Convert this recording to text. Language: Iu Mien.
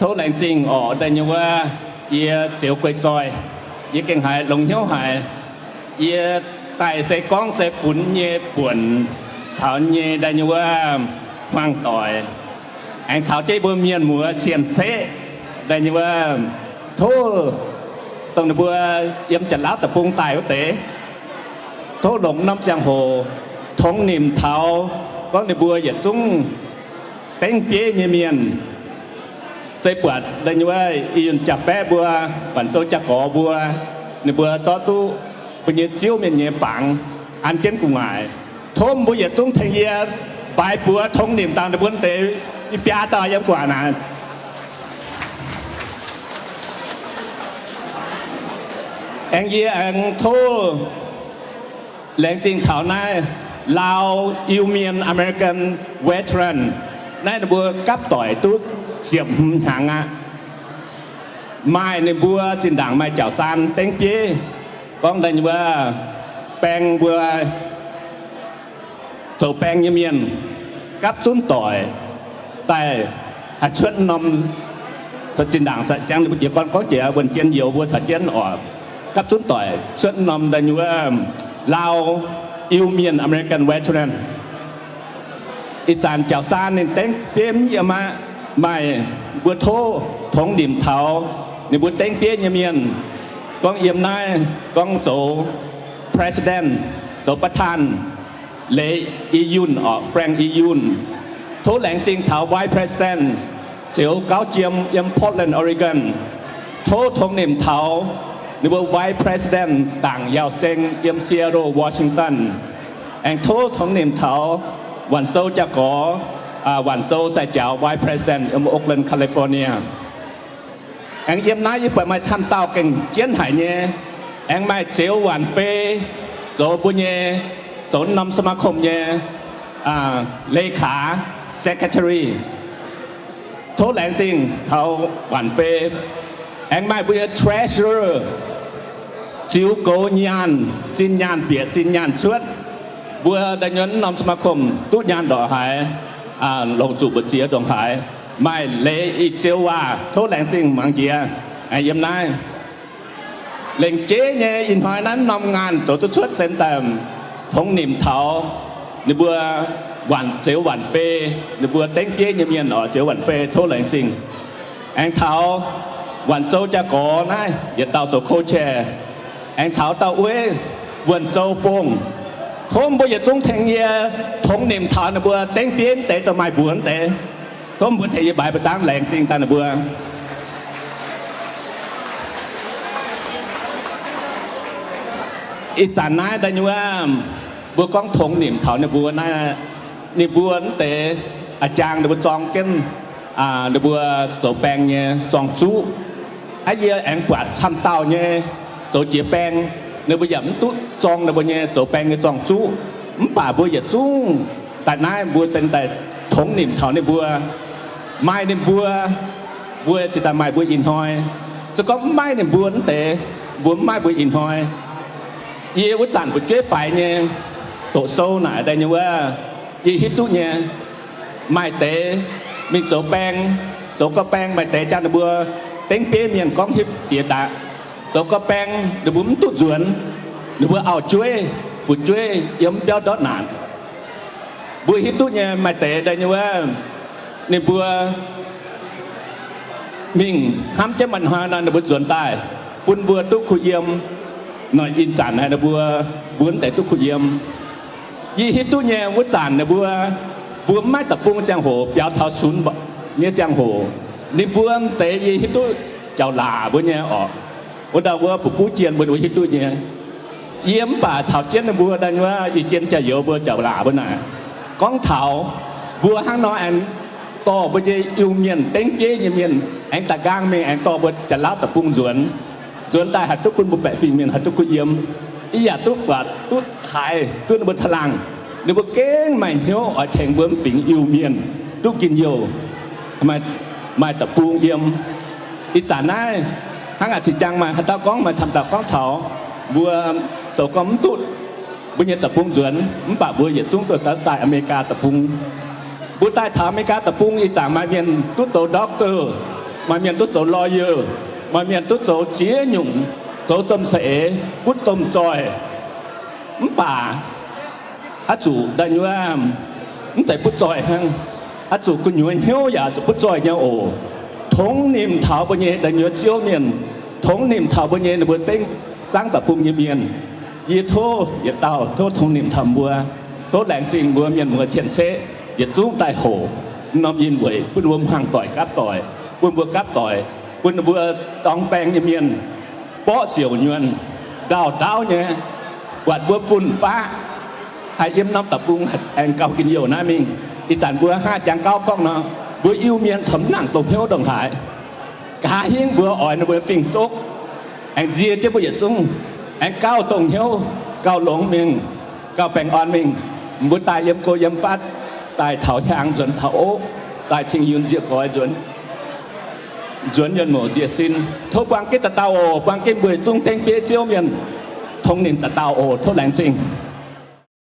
Tov laengz zingh orqc, da'nyeic wuov, yie Zioux Guei Zoih, yie gengh haiz longx hnyouv haic. Yie daaih se gorngv se funx nyei buonc caux nyei da'nyeic wuov hmuangv doic, aengx caux jienv mbuo mienh muoz cien-ceqv da'nyeic wuov, tov dongh ninh mbuo yiem Janx-Laauv deic-bung daaih wuov deix, tov longc norm ziangh hoc tongx nimc taux gorngv ninh mbuo yietc zungv dengv bieiv nyei mienh, se buatc da'nyeic wuov i yunh jaa-baeqv mbuo, Guangc Zou jaa-gorx mbuo, ninh mbuo zorqv duqv mbuo nyei ziouv mienh nyei fangx an jienv gu'nguaaic. Tov mbuo yietc zungv tengx yie baaix buoz tongx nimc dangh ninh mbuo deix i biaa dauh yiem gu'nguaaic naaic. Aengx yie aengx tov laengz zingh taux naaiv Laauv Iu-Mienh, American veteran, naaiv ninh mbuo gapv doic duqv ziepc hmz hnyangx aqv. Maaih ninh mbuo zinh ndaangc maaih jauv-saan dengv bieiv, gorngv da'nyeic wuov baeng mbuo zoux baeng nyei mienh gapv zunv doic daaih haih cuotv norm, zinh ndaangc jangx ninh mbuo jiez gorn gorngv jiex wuonh jien youz mbuo caux jienv oc, gapv zunv doic cuotv norm da'nyeic wuov Laauv Iu-Mienh, American veteran. Ih zanc jauv-saan ninh dengv bieiv yiem aqv. Maaih mbuo tov tongx nimc taux ninh mbuo dengv bieiv nyei mienh, gorngv yiem naaiv gorngv zoux president, zoux ประธาน, Leiz I Yunh orqc, Frank I Yunh. Tov laengz zingh taux vice president Zioux Gauv Jiem yiem Portland, Oregon. Tov tongx nimc taux ninh mbuo vice president Dangc Yauh Seng yiem Seattle, Washington. Aengx tov tongx nimc taux Waanc Zou jaa-gorx, Waanc Zou sai-jaux vice president yiem Oakland, California. Aengx yiem naaiv yie buatc maaih camv dauh gengh jienv haic nyei. Aengx maaih Zioux Waanc Fei zoux mbuo nyei, zoux norm สมาคม nyei เลขา, secretary. Tov laengz zingh taux Waanc Fei. Aengx maaih mbuo nyei treasurer, ziux goux nyaanh, zinh nyaanh bieqc zinh nyaanh cuotv. Mbuo da'nyeic wuov norm สมาคม duqv nyaanh ndongc haaix, longc zuqc mbu'ziex ndongc haaix. Maaih Leiz I Ziou Waac, tov laengz zingh mangc jiex, yiem naaiv. Lengc jeiv nyei ih hnoi naaiv norm ngaanh zoux duqv cuotv sen daaih tongx nimc taux ninh mbuo Waanc, Zioux Waanc Fei, ninh mbuo dengv bieiv nyei mienh oc, Zioux Waanc Fei, tov laengz zingh. Aengx taux Waanc Zou jaa-gorx naaiv yietc dauh zoux co-chair, aengx caux dauh ueiv Wuonh Zou Fongh. Tov mbuo yietc zungv tengx yie tongx nimc taux ninh mbuo dengv bieiv deix dongh maaih mbuox deix. Tov mbuo tengx yie mbaix buoz-zaangv laengz zingh daaih ninh mbuo. Ih zanc naaiv da'nyeic wuov, mbuo gorngv tongx nimc taux ninh mbuo naaiv, ninh mbuo mv deix a'jang ninh mbuo zorng jienv ninh mbuo zoux baeng nyei zorng-zuqv. Aav, yie aengx buatc camv dauh nyei zoux jiex baeng, ninh mbuo yaac mv duqv zorng ninh mbuo nyei zoux baeng nyei zorng-zuqv. Mv baac mbuo yietc zungv daaih naaiv mbuo sen daaih tongx nimc taux ninh mbuo. Maaih ninh mbuo, mbuo ziouc daaih maaih mbuo ih hnoi. Se gorngv mv maaih ninh mbuo mv deix, mbuo mv maaih mbuo ih hnoi. Yie wuov zanc fu'jueiv faix nyei doqc sou naaic daaih nyei wuov, yie hiuv duqv nyei, maaih deix mingh zoux baeng, zoux gau baeng, maaih deix jangx ninh mbuo dengv bieiv mienh gorngv hiuv jiex daaih. Zoux gau baeng ninh mbuo mv duqv nzuonx, ninh mbuo auv-jueiv fu'jueiv yiem mv biauv ndortv naanc. Mbuo hiuv duqv nyei, maaih deix daaih nyei wuov, ninh mbuo mingh hnamv jienv maaih hnoi nor ninh mbuo nzuonx daaih, bun mbuo duqv kuh yiem. Nor ih zanc naaiv ninh mbuo, mbuo mv deix duqv kuh yiem. Yie hiuv duqv nyei, wuov zanc ninh mbuo, mbuo mv maaih deic-bung ziangh hoc, biaux taux sunx nyei ziangh hoc, ninh mbuo mv deix yie hiuv duqv jauv-laac mbuo nyei orqc. Wuov ndau wuov fu'buv jien mbuo, mbuo hiuv duqv nyei. Yie mv baac caux jienv ninh mbuo daaih nyei wuov, yie jien jaax-youz mbuo jauv-laac mbuo naaic, gorngv taux mbuo hnangv nor aengx dorh mbuo nyei Iu-Mienh, dengv bieiv nyei mienh aengx da'nqaang mingh aengx dorh mbuo Janx-Laauv deic-bung nzuonx. Nzuonx daaih haih duqv bun mbuo baeqc fingx mienh haih duqv kuh yiem. Yie yaac duqv buatc, duqv haiz, duqv ninh mbuo caangh laangh. Ninh mbuo gengh maaih hnyouv oix tengx mbuo mv fingx Iu-Mienh duqv njien-youh, maaih deic-bung yiem. Ih zanc naaiv hnangv a'cing jangx maaih haaix dauh gorngv, maaih camv dauh gorngv taux mbuo zoux gorngv mv duqv mbuo nyei deic-bung nzuonx, mv baac mbuo yietc zungv duqv daaih Aa^me^li^gaa deic-bung. Mbuo daaih taux Aa^me^li^gaa deic-bung ih zanc maaih mienh duqv zoux doctor, Maaih mienh duqv zoux lawyer, maaih mienh duqv zoux ziex nyungc, zoux domh saeng-eix, butv domh zoih. Mv baac oix zuqc da'nyuoz, mv zeiz butv zoih hnangv, oix zuqc gu'nyuoz hnyouv yaac zuqc butv zoih nyei oc. Tongx nimc taux mbuo nyei da'nyuoz Ziouv mienh, tongx nimc taux mbuo nyei ninh mbuo dengv zaangv da'bung nyei mienh. Yie tov yietc dauh tov tongx nimc taux mbuo, tov laengz zingh mbuo mienh muoz cien-ceqv yietc zungv daaih hoqc norm in weic bun mbuo hmuangx doic gapv doic, bun mbuo gapv doic, bun mbuo dorng baeng nyei mienh borqv siouc nyuonh, ndau-ndaauv nyei, buatc mbuo fun-faqv haih yiem norm da'bung aengx gauh njien-youh naaiv mingh. Ih zanc mbuo hnangv jangx gauv gorngv nor, mbuo Iu-Mienh corc mv nangc dongh hnyouv ndongc haaix. Nqa'haav hingv mbuo oix ninh mbuo fing-soqv, aengx nzie jienv mbuo yietc zungv, aengx gauh dongh hnyouv, gauh longx mingh, gauh baengh orn mingh. Mbuo daaih yiem go yiem fatv, daaih taux hiaang nzuonx taux oqv, daaih cing yunh nzie goix nzuonx, nzuonx yunh mouc nzie sin. Tov buang jienv dauh dauh oc. Buang jienv mbuo yietc zungv dengv bieiv Ziouv mienh, tongx nimc dauh dauh oc. Tov laengz zingh.